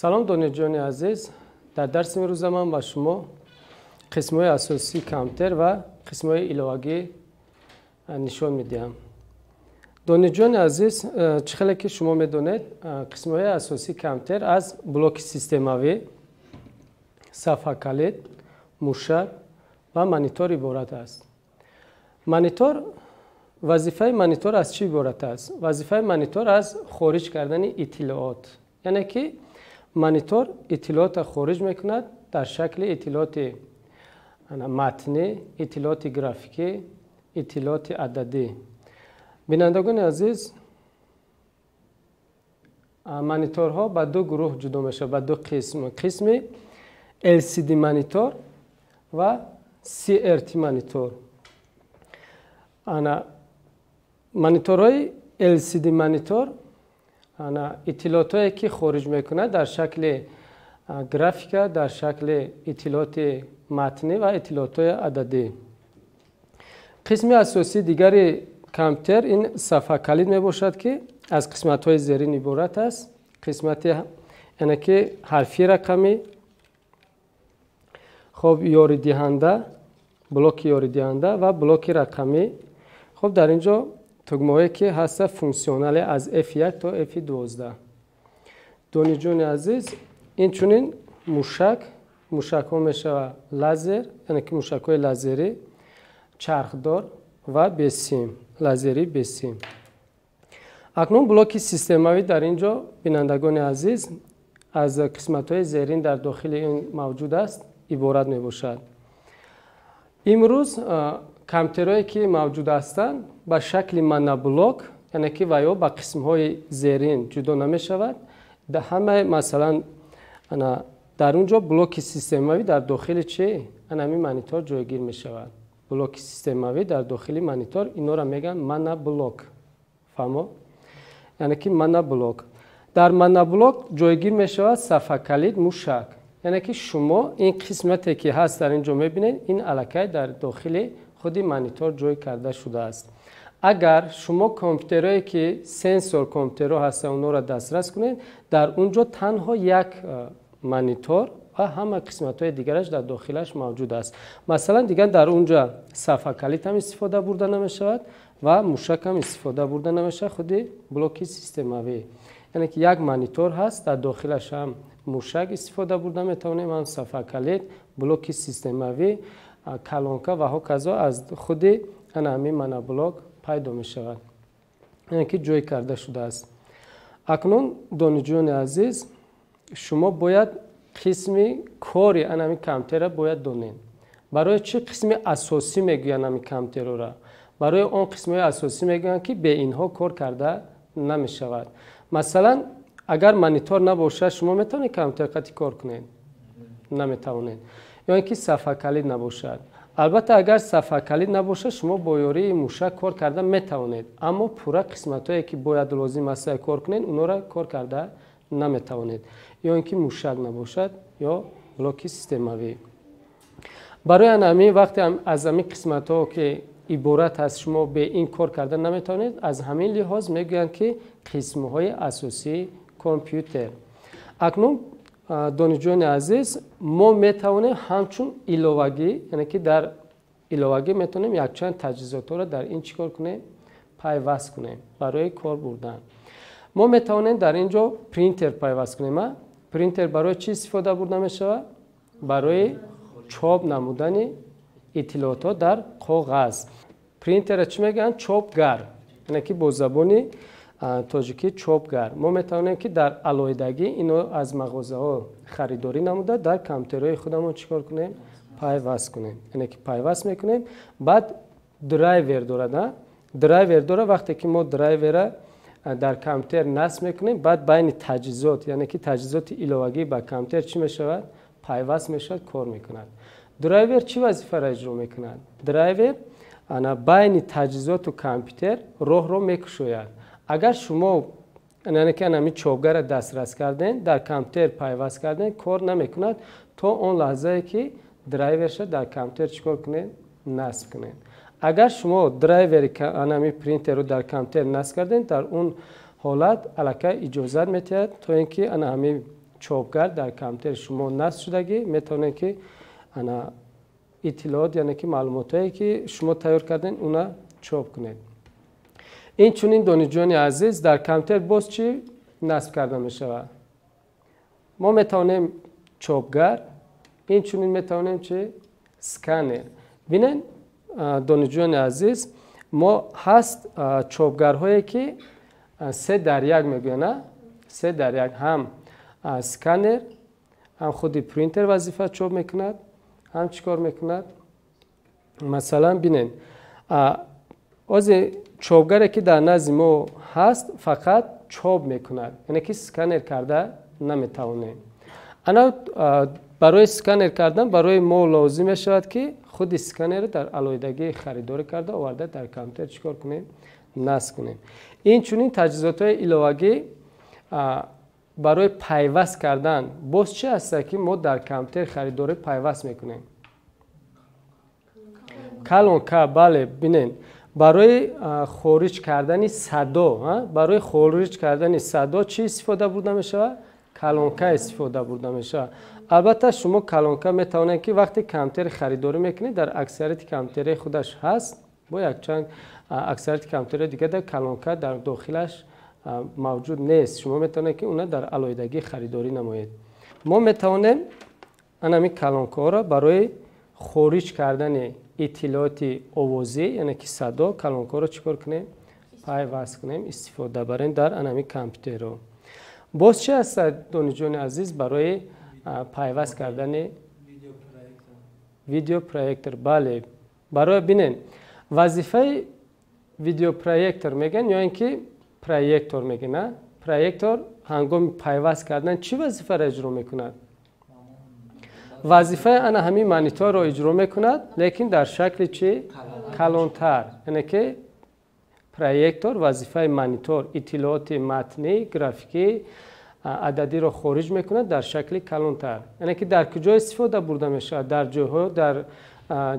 Салом, донишҷӯёни азиз. Дар дарси имрӯза ман ба шумо қисмҳои асосии компютер ва қисмҳои иловагӣ нишон медиҳам. Донишҷӯёни азиз, чӣ хеле ки шумо медонед, қисмҳои асосии компютер аз блоки системавӣ, сафҳакалид, мушак ва монитор иборат аст. Монитор, вазифаи монитор аз чӣ иборат аст? Вазифаи монитор аз хориҷ кардани иттилоот, яъне ки монитор иттилоотро хориҷ мекунад дар шакли иттилооти матнӣ, иттилооти графикӣ, иттилооти ададӣ. Бинандагони азиз, мониторҳо ба ду гурӯҳ ҷудо мешавад, ба ду қисм: қисми LCD монитор ва CRT монитор. Ана мониторҳои LCD монитор, ана иттилоотое ки хориҷ мекунад, дар шакли графика, дар шакли иттилооти матнӣ ва иттилоотҳои ададӣ. Қисми асосии дигари компютер ин сафҳакалид мебошад, ки аз қисматҳои зерин иборат аст: қисмати, яъне ки ҳарфи рақамӣ, хоб, ёридиҳанда, блоки ёридиҳанда ва блоки рақамӣ. Хоб, дар ин ҷо тугмаҳое ки ҳаста функсионале, аз F1 то F12. Донишҷӯёни азиз, инчунин мушак, мушакҳо мешавад лазер, яъне ки мушакҳои лазерӣ, чархдор ва бесим, лазери бесим. Акнун блоки системавӣ дар ин ҷо, бинандагони азиз, аз қисматҳои зерин дар дохили ин мавҷуд аст, иборат мебошад. Имрӯз компютерҳое ки мавҷуд ҳастанд, ба шакли моноблок, яъне ки ва ё ба қисмҳои зерин ҷудо намешавад ҳама. Масалан, дар он ҷо блоки системавӣ дар дохили чи, анами монитор ҷойгир мешавад. Блоки системавӣ дар дохили монитор, инора мегӯянд моноблок. Фаҳмо? Яъне ки моноблок, дар моноблок ҷойгир мешавад сафҳакалид, мушак. Яъне ки шумо ин қисмате ки ҳаст, дар ин ҷо мебинед, ин аллакай дар дохили худи монитор ҷой карда шудааст. Агар шумо компютерое ки сенсор компютерҳо ҳастанд, онҳоро дастрас кунед, дар он ҷо танҳо як монитор ва ҳама қисматҳои дигараш дар дохилаш мавҷуд аст. Масалан, дигар дар он ҷо сафҳакалид ҳам истифода бурда намешавад ва мушак ҳам истифода бурда намешавад, худи блоки системавӣ. Яъне ки як монитор ҳаст, дар дохилаш ҳам мушак истифода бурда метавонем, ҳам сафҳакалид, блоки системавӣ, калонка ва ҳоказо аз худи ана ҳамин моноблок пайдо мешавад, яъне ки ҷой карда шудааст. Акнун, донишҷӯёни азиз, шумо бояд қисми кори ана ҳамин компютерро бояд донед. Барои чӣ қисми асосӣ мегӯянд ҳамин компютерҳоро? Барои он қисмҳои асосӣ мегӯянд, ки бе инҳо кор карда намешавад. Масалан, агар монитор набошад, шумо метавонед компютер қати кор кунед? Наметавонед. Ё ин ки сафҳакалид набошад. Албатта, агар сафҳакалид набошад, шумо бо ёрии мушак кор карда метавонед, аммо пурра қисматҳое ки бояд лозим аст кор кунед, онҳоро кор карда наметавонед. Ё ин ки мушак набошад ё блоки системавӣ. Барои ана ҳамин, вақте аз ҳамин қисматҳо ки иборат аст, шумо бе ин кор карда наметавонед, аз ҳамин лиҳоз мегӯянд, ки қисмҳои асосии компютер. Акнун, донишҷӯёни азиз, мо метавонем ҳамчун иловагӣ, яъне ки дар иловагӣ метавонем якчанд таҷҳизотҳоро дар ин чӣ кор кунем? Пайваст кунем барои кор бурдан. Мо метавонем дар ин ҷо принтер пайваст кунем. Принтер барои чӣ истифода бурда мешавад? Барои чоп намудани иттилоотҳо дар коғаз. Принтерро чӣ мегӯянд? Чопгар, яъне ки бо забони тоҷикӣ чопгар. Мо метавонем, ки дар алоҳидагӣ ино аз мағозаҳо харидорӣ намуда, дар компютерҳои худамон чӣ кор кунем? Пайваст кунем. Яъне ки пайваст мекунем, баъд драйвер дорад, драйвер дорад. Вақте ки мо драйвера дар компютер насб мекунем, баъд байни таҷҳизот, яъне ки таҷҳизоти иловагӣ ба компютер чӣ мешавад? Пайваст мешавад, кор мекунад. Драйвер чӣ вазифаро иҷро мекунад? Драйвер ана байни таҷҳизоту компютер роҳро мекушояд. Агар шумо, яъне ки анами чопгара дастрас кардем, дар компютер пайваст кардем, кор намекунад то он лаҳзае ки драйверша дар компютер чӣ кор кунед? Насб кунед. Агар шумо драйвери анами принтерро дар компютер насб кардем, дар он ҳолат аллакай иҷозат метиҳад, то ин ки ана ҳамин чопгар дар компютери шумо насб шудагӣ, метавонед ки ана иттилоот, яъне ки маълумотҳое ки шумо тайёр кардем, уна чоп кунед. Инчунин, донишҷӯёни азиз, дар компютер боз чӣ насб карда мешавад? Мо метавонем чопгар, инчунин метавонем чи? Сканер. Бинед, донишҷӯёни азиз, мо ҳаст чопгарҳое ки 3 дар 1 мегӯянд, 3 дар 1: ҳам сканер, ҳам худи принтер вазифа чоп мекунад, ҳам чӣ кор мекунад? Масалан, бинед, озе чопгаре ки дар назди мо ҳаст, фақат чоп мекунад, яъне ки сканер карда наметавонем. Ана барои сканер кардан барои мо лозим мешавад, ки худи сканерро дар алоҳидагӣ харидорӣ карда оварда, дар компютер чӣ кор кунем? Насб кунем. Инчунин таҷҳизотҳои иловагӣ барои пайваст кардан боз чӣ ҳаста, ки мо дар компютер харидорӣ пайваст мекунем? Колонка, бале. Бинед, барои хориҷ кардани садо, барои хориҷ кардани садо чӣ истифода бурда мешавад? Колонка истифода бурда мешавад. Албатта, шумо колонка метавонед, ки вақте компютер харидорӣ мекунед, дар аксарияти компютерҳои худаш ҳаст, бо якчанд аксарияти компютерҳои дигар дар колонка дар дохилаш мавҷуд нест. Шумо метавонед, ки уна дар алоҳидагӣ харидорӣ намоед. Мо метавонем анами колонкаҳоро барои хориҷ кардани иттилооти овозӣ, яъне ки садо, колонкаҳоро чӣ кор кунем? Пайваст кунем, истифода барем дар анами компютерҳо. Боз чӣ ҳастад, донишҷӯёни азиз, барои пайваст кардани? Видеопроектор, бале. Барои, бинед, вазифаи видеопроектор мегӯянд ё ин ки проектор мегӯянд. Проектор ҳангоми пайваст кардан чӣ вазифаро иҷро мекунад? Вазифаи ана ҳамин мониторро иҷро мекунад, лекин дар шакли чӣ? Калонтар. Яъне ки проектор вазифаи монитор, иттилооти матнӣ, графикӣ, ададиро хориҷ мекунад дар шакли калонтар. Яъне ки дар куҷо истифода бурда мешавад? Дар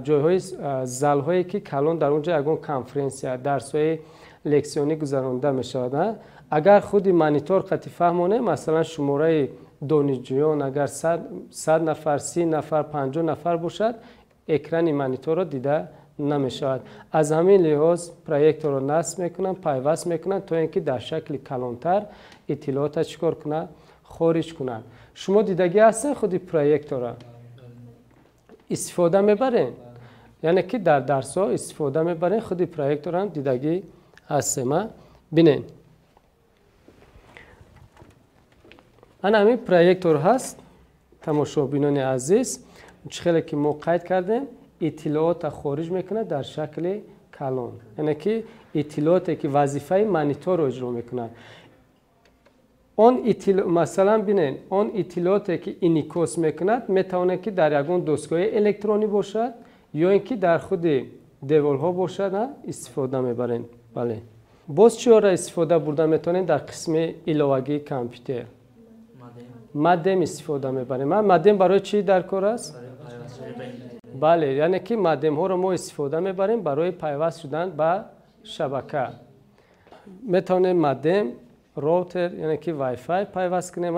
ҷойҳои залҳое ки калон, дар он ҷо ягон конференсия, дарсҳои лексионӣ гузаронида мешавад. Агар худи монитор қати фаҳмонем, масалан, шумораи донишҷӯён агар 100 нафар, 30 нафар, 50 нафар бошад, экрани мониторро дида намешавад. Аз ҳамин лиҳоз проекторро насб мекунанд, пайваст мекунанд, то ин ки дар шакли калонтар иттилоота чӣ кор кунад? Хориҷ кунад. Шумо дидагӣ ҳастед, худи проектора истифода мебарем, яъне ки дар дарсҳо истифода мебарем, худи проекторам дидагӣ ҳастем. Бинед, ана ҳамин проектор ҳаст, тамошобинони азиз. Чӣ хеле ки мо қайд кардем, иттилоота хориҷ мекунад дар шакли калон, яъне ки иттилооте ки вазифаи мониторро иҷро мекунад. Он, масалан, бинед, он иттилооте ки инъикос мекунад, метавонад ки дар ягон дастгоҳи электронӣ бошад ё ин ки дар худи деворҳо бошад, истифода мебарем. Бале, боз чиҳоро истифода бурда метавонем дар қисми иловагии компютер? Модем истифода мебарем. Модем барои чӣ дар кор аст? Бале, яъне ки модемҳоро мо истифода мебарем барои пайваст шудан ба шабака. Метавонем модем, роутер, яъне ки Wi-Fi пайваст кунем,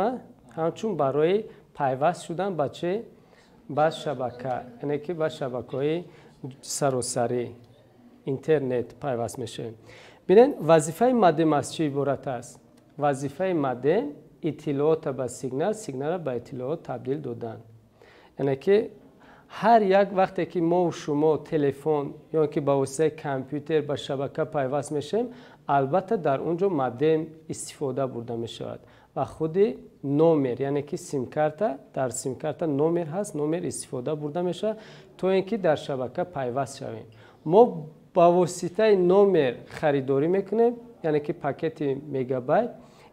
ҳамчун барои пайваст шудан ба чӣ? Ба шабака, яъне ки ба шабакаҳои саросарӣ интернет пайваст мешавем. Бинед, вазифаи модем аз чӣ иборат аст? Вазифаи модем иттилоота ба сигнал, сигналро ба иттилоот табдил додан. Яъне ки ҳар як вақте ки мо шумо телефон ё ки ба воситаи компютер ба шабака пайваст мешавем, албатта, дар он ҷо модем истифода бурда мешавад ва худи номер, яъне ки симкарта, дар симкарта номер ҳаст, номер истифода бурда мешавад, то ин ки дар шабака пайваст шавем. Мо ба воситаи номер харидорӣ мекунем, яъне ки пакети мегабайт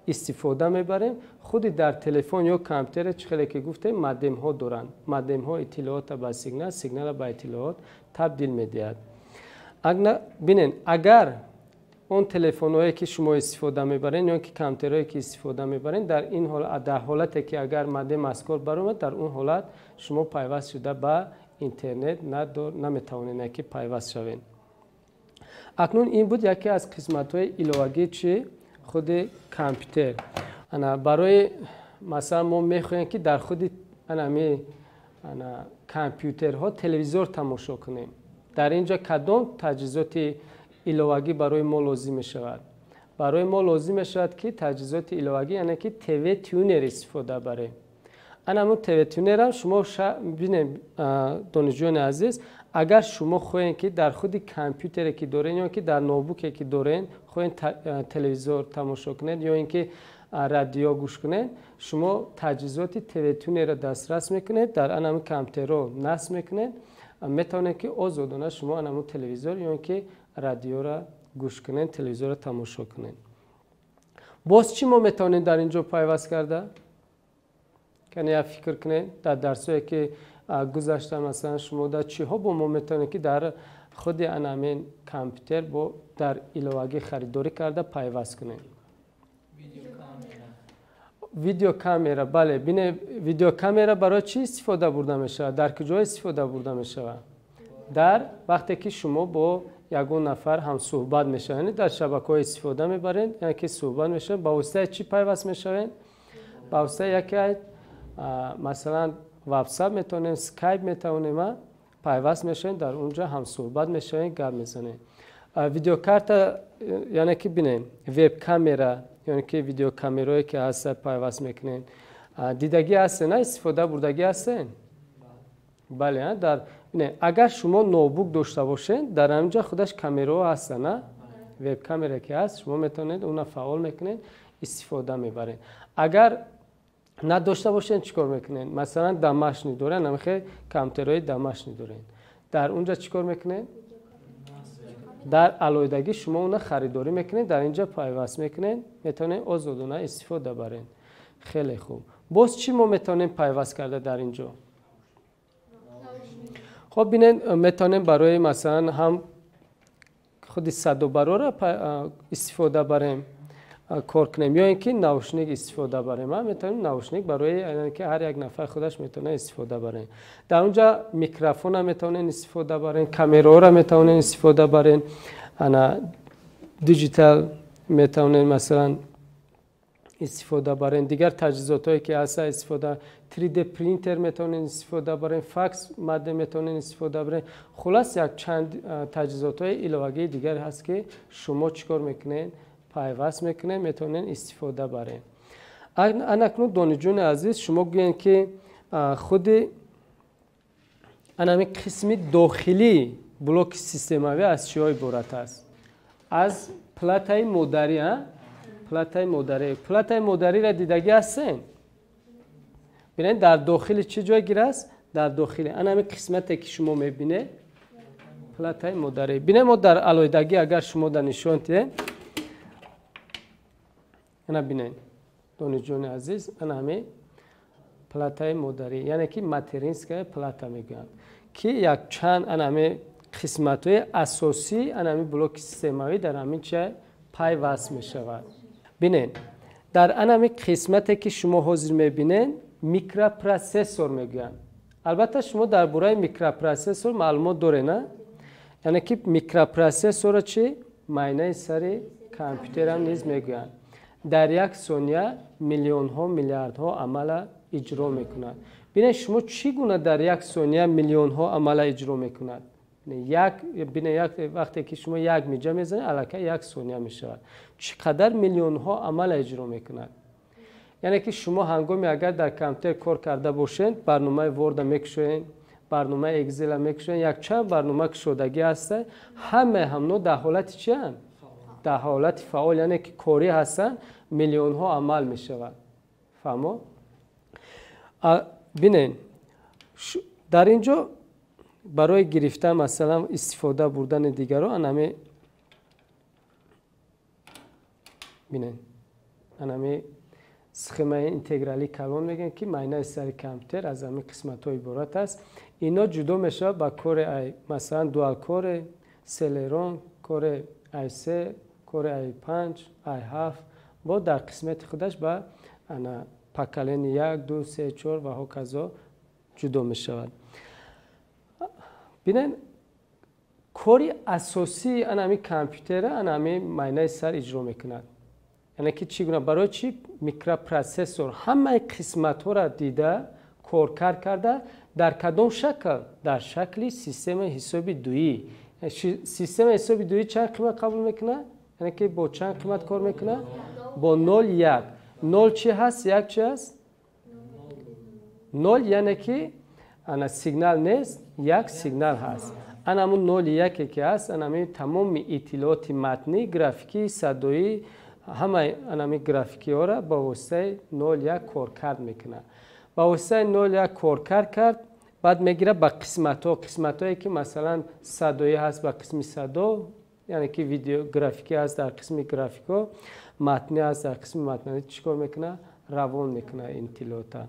истифода мебарем. Худи дар телефон ё компютере, чӣ хеле ки гуфтем, модемҳо доранд. Модемҳо иттилоота ба сигнал, сигналро ба иттилоот табдил медиҳад. Бинед, агар он телефонҳое ки шумо истифода мебаред ё ки компютерҳое ки истифода мебаред, дар ин дар ҳолате ки агар модем аз кор баромад, дар он ҳолат шумо пайваст шуда ба интернет наметавонед ки пайваст шавед. Акнун ин буд яке аз қисматҳои иловагии чи? Худи компютер. Ана барои Масалан, мо мехоҳем, ки дар худи анами компютерҳо телевизор тамошо кунем. Дар ин ҷо кадом таҷҳизоти иловагӣ барои мо лозим мешавад? Барои мо лозим мешавад, ки таҷҳизоти иловагӣ, яъне ки ТВ тюнер истифода барем. Ана ҳамун ТВ тюнерам шумо бинед, донишҷӯёни азиз, агар шумо хоҳед, ки дар худи компютере ки дорен ё ки дар ноутбуке ки дорен хоҳед телевизор тамошо кунед ё ин ки радио гӯш кунед, шумо таҷҳизоти ТВ тюнерро дастрас мекунед, дар ана ҳамин компютерро насб мекунед, метавонед, ки озодона шумо ана ҳамун телевизор ё ин ки радиоро гӯш кунед, телевизорро тамошо кунед. Боз чӣ мо метавонем дар ин ҷо пайваст карда? Кане, як фикр кунед, дар дарсҳое ки гузашта, масалан, шумо дар чиҳо бо мо метавонед, ки дар худи ана ҳамин компютер бо дар иловагӣ харидорӣ карда пайваст кунед? Видеокамера, бале. Бине, видеокамера барои чӣ истифода бурда мешавад? Дар куҷо истифода бурда мешавад? Дар вақте ки шумо бо ягон нафар ҳамсӯҳбат мешавед, дар шабакаҳо истифода мебаред, яъне ки суҳбат мешавед. Ба воситаи чӣ пайваст мешавед? Ба воситаи яке, масалан, WhatsApp метавонем, Skype метавонем, пайваст мешавем, дар он ҷо ҳамсӯҳбат мешавем, гап мезанем. Видеокарта, яъне ки бинем, веб-камера, яъне ки видеокамерое ки ҳаста, пайваст мекунем. Дидагӣ ҳастен, на, истифода бурдагӣ ҳастен? Бале. Дар агар шумо ноутбук дошта бошед, дар ҳамин ҷо худаш камераҳо ҳастанд, на, веб-камера ки ҳаст, шумо метавонед онро фаъол мекунед, истифода мебаред. Агар надошта бошед, чӣ кор мекунед? Масалан, домашний дорен, ҳамихе компютерҳои домашний дорен, дар он ҷо чӣ кор мекунед? Дар алоҳидагӣ шумо онро харидорӣ мекунед, дар ин ҷо пайваст мекунед, метавонед озодона истифода баред. Хеле хуб. Боз чӣ мо метавонем пайваст карда дар ин ҷо? Хоб, бинед, метавонем барои, масалан, ҳам худи садобарора истифода барем, кор кунем, ё ин ки наушник истифода барем. Метавонем наушник барои ки ҳар як нафар худаш метавонад истифода барем. Дар он ҷа микрофона метавонем истифода барем, камераҳоро метавонем истифода барем, ана диджитал метавонем, масалан, истифода барем, дигар таҷҳизотҳое ки ҳаста истифода, 3D принтер метавонем истифода барем, факс модем метавонем истифода барем. Хулас, як чанд таҷҳизотҳои иловагии дигар ҳаст, ки шумо чӣ кор мекунед? Пайваст мекунем, метавонем истифода барем. Анакнун, донишҷӯни азиз, шумо гӯем, ки худи анами қисми дохилии блоки системавӣ аз чиҳо иборат аст? Аз платаи модарӣ. Платаи модарӣ, платаи модариро дидагӣ ҳастем? Бинед, дар дохили чӣ ҷойгир аст? Дар дохили анами қисмате ки шумо мебинед, платаи модарӣ. Бинед, мо дар алоҳидагӣ агар шумо дар нишон диҳем, ана бинед, донишҷӯёни азиз, ана ҳамин платаи модарӣ, яъне ки материнская плата мегӯянд, ки якчанд ана ҳамин қисматҳои асосии ана ҳамин блоки системавӣ дар ҳамин ча пайваст мешавад. Бинед, дар ана ҳамин қисмате ки шумо ҳозир мебинед, микропроцессор мегӯянд. Албатта, шумо дар бораи микропроцессор маълумот доред, на? Яъне ки микропроцессорро чи майнаи сари компютерам низ мегӯянд. Дар як сония миллионҳо, миллиардҳо амала иҷро мекунад. Бинед, шумо чӣ гуна дар як сония миллионҳо амала иҷро мекунад? Як, бинед, як вақте ки шумо як миҷа мезанед, аллакай як сония мешавад. Чӣ қадар миллионҳо амала иҷро мекунад? Яъне ки шумо ҳангоме агар дар компютер кор карда бошед, барномаи Word мекушоед, барномаи Excel мекушоед, якчанд барнома кушодагӣ ҳаста, ҳамаи ҳамно дар ҳолати чианд? Дар ҳолати фаъол, яъне ки корӣ ҳастанд, миллионҳо амал мешавад. Фаҳмо? Бинед, дар ин ҷо барои гирифтан, масалан, истифода бурдани дигаро, анами бинед, анами схемаи интегралии калон мегӯем, ки майнаи сари компютер аз ҳамин қисматҳо иборат аст. Ино ҷудо мешавад ба core i, масалан, dual core, Celeron, core i3, core i5, i7, бо дар қисмати худаш ба ана поколение як, ду, се, чор ва ҳоказо ҷудо мешавад. Бинед, кори асосии ана ҳамин компютера ана ҳамин майнаи сар иҷро мекунад. Яъне ки чӣ гуна, барои чӣ микропроцессор ҳамаи қисматҳоро дида, коркард карда, дар кадом шакл? Дар шакли системаи ҳисоби дуӣ. Системаи ҳисоби дуӣ чанд қимат қабул мекунад? Яъне ки бо чанд қимат кор мекунад? Бо 0, 1. 0 чӣ ҳаст, 1 чӣ ҳаст? 0 яъне ки ана сигнал нест, 1 сигнал ҳаст. Ана ҳамун 0, 1 ки ҳаст, ана ҳамин тамоми иттилооти матнӣ, графикӣ, садоӣ, ҳамаи ана ҳамин графикиҳоро ба воситаи 0, 1 коркард мекунад. Ба воситаи 0, 1 коркард кард, баъд мегирад ба қисматҳо, қисматҳое ки масалан садоӣ ҳаст ба қисми садо, яъне ки видеографикӣ ҳаст дар қисми графикҳо, матнӣ ҳаст дар қисми матнӣ, чӣ кор мекунад? Равон мекунад иттилоота.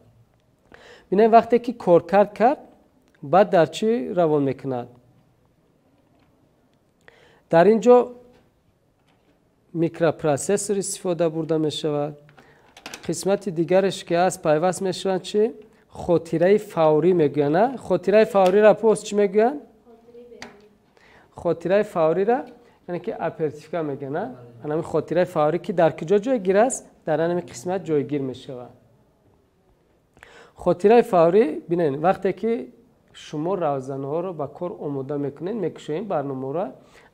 Бинед, вақте ки коркард кард, баъд дар чӣ равон мекунад? Дар ин ҷо микропроцессор истифода бурда мешавад. Қисмати дигараш ки ҳаст пайваст мешаванд чӣ? Хотираи фаврӣ мегӯянд. Хотираи фавриро боз чӣ мегӯянд? Хотираи фавриро яъне ки оперативка мегӯянд. Ана ҳамин хотираи фаврӣ ки дар куҷо ҷойгир аст? Дар ҳамин қисмат ҷойгир мешавад. Хотираи фаврӣ, бинед, вақте ки шумо равзанаҳоро ба кор омода мекунед, мекушоед барномаро,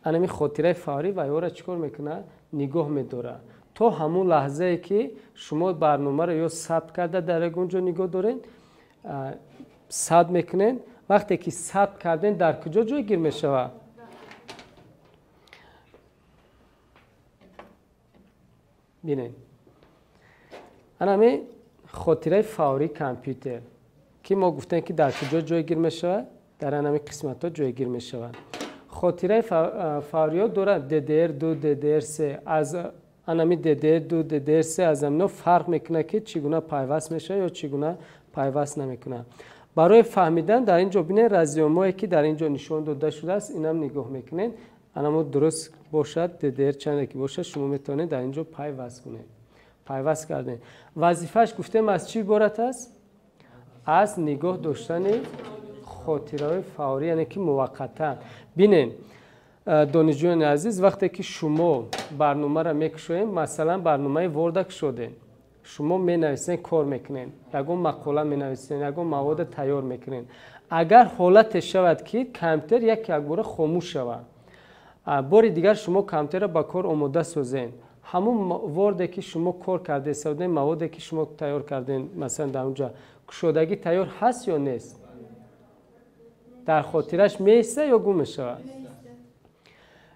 ана ҳамин хотираи фаврӣ вайҳоро чӣ кор мекунад? Нигоҳ медорад то ҳамун лаҳзае ки шумо барномаро ё сабт карда дар ягон ҷо нигоҳ доред, сабт мекунед. Вақте ки сабт кардем, дар куҷо ҷойгир мешавад? Бинед, ана ҳамин хотираи фаврии компютер ки мо гуфтем ки дар куҷо ҷойгир мешавад? Дар ҳамин қисматҳо ҷойгир мешавад. Хотираи фавриҳо дорад DDR2, DDR3. Аз анами DDR2, DDR3 аз ҳамино фарқ мекунад ки чӣ гуна пайваст мешавад ё чӣ гуна пайваст намекунад. Барои фаҳмидан дар ин ҷо бинед, разъёмҳое ки дар ин ҷо нишон дода шудааст, инам нигоҳ мекунед. Анамо дуруст бошад, DDR чанде ки бошад, шумо метавонед дар ин ҷо пайваст кунед. Пайваст кардем. Вазифааш гуфтем аз чӣ иборат аст? Аз нигоҳ доштани хотираҳои фаврӣ, яъне ки муваққатан. Бинед, донишҷӯёни азиз, вақте ки шумо барномаро мекушоед, масалан барномаи Word-а кушодед, шумо менависед, кор мекунед, ягон мақола менависед, ягон мавода тайёр мекунед. Агар ҳолате шавад ки компютер як якбора хомӯш шавад, бори дигар шумо компютерро ба кор омода созед, ҳамун Word-е ки шумо кор кардед, маводе ки шумо тайёр кардед, масалан дар онҷа кушодагӣ тайёр ҳаст ё нест? Дар хотираш меиста ё гум мешавад?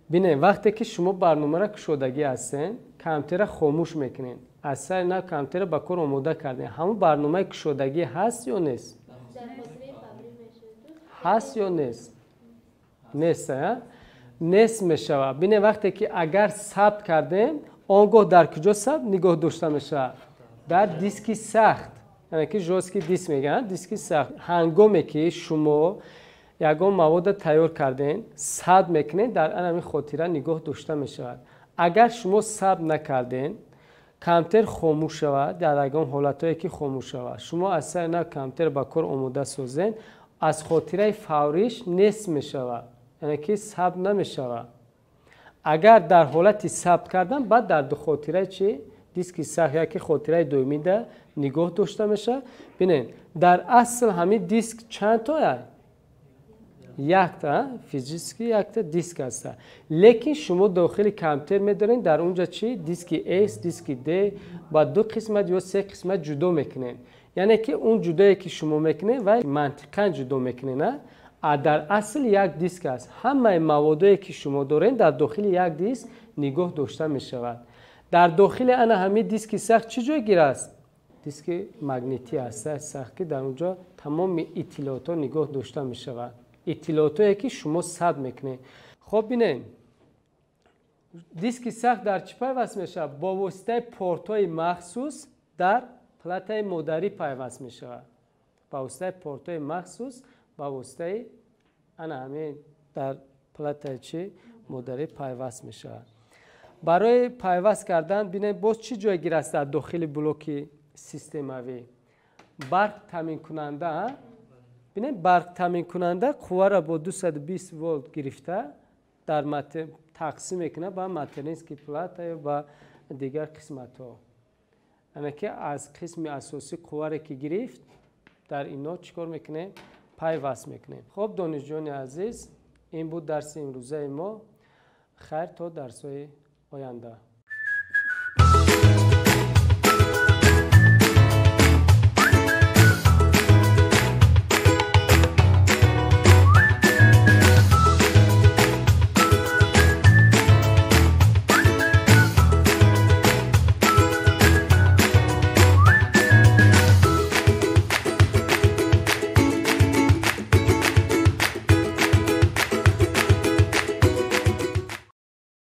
Бинед, вақте ки шумо барномаро кушодагӣ ҳастед, компютерро хомӯш мекунед, аз сари нав компютерро ба кор омода кардед, ҳамун барномаи кушодагӣ ҳаст ё нест? Ҳаст ё нест? Нест, нест мешавад. Бинед, вақте ки агар сабт кардем, он гоҳ дар куҷо сабт нигоҳ дошта мешавад? Дар диски сахт, яъне ки жёсткий диск мегӯянд, диски сахт. Ҳангоме ки шумо ягон мавода тайёр кардем, сабт мекунед, дар ҳамин хотира нигоҳ дошта мешавад. Агар шумо сабт накарден, компютер хомӯш шавад, дар ягон ҳолатҳое ки хомӯш шавад, шумо аз сари нав компютер ба кор омода созед, аз хотираи фавриш нест мешавад, яъне ки сабт намешавад. Агар дар ҳолати сабт кардан, баъд дар хотираи чи? Диски сахт яки хотираи доимида нигоҳ дошта мешавад. Бинед, дар асл ҳамин диск чанд тоя? Якта, физически якта диск аст. Лекин шумо дохили компютер медоред, дар онҷа чи? Диски S, диски D ба ду қисмат ё се қисмат ҷудо мекунед. Яъне ки он ҷудое ки шумо мекунед, вай мантиқан ҷудо мекунед, а дар асл як диск аст. Ҳамаи маводое ки шумо доред дар дохили як диск нигоҳ дошта мешавад. Дар дохили ана ҳамин диски сахт чӣ ҷойгир аст? Диски магнитӣ аст, сахт, ки дар онҷо тамоми иттилоотҳо нигоҳ дошта мешавад. Иттилоотое ки шумо сабт мекунед. Хоб, бинед, диски сахт дар чӣ пайваст мешавад? Бо воситаи портҳои махсус дар платаи модарӣ пайваст мешавад. Ба воситаи портҳои махсус, ба воситаи ана ҳамин дар платаи чӣ модарӣ пайваст мешавад. Барои пайваст кардан, бинед, боз чӣ ҷойгир аст дар дохили блоки системавӣ? Барқ таъминкунанда. Бинед, барқ таъминкунанда қувваро бо 220 волт гирифта дар тақсим мекунад ба материнский плата ё ба Дигар қисматҳо, яъне ки аз қисми асосӣ қувваре ки гирифт, дар ино чӣ кор мекунем? Пайваст мекунем. Хуб, донишҷӯёни азиз, ин буд дарси имрӯзаи мо. Хайр, то дарсҳои оянда.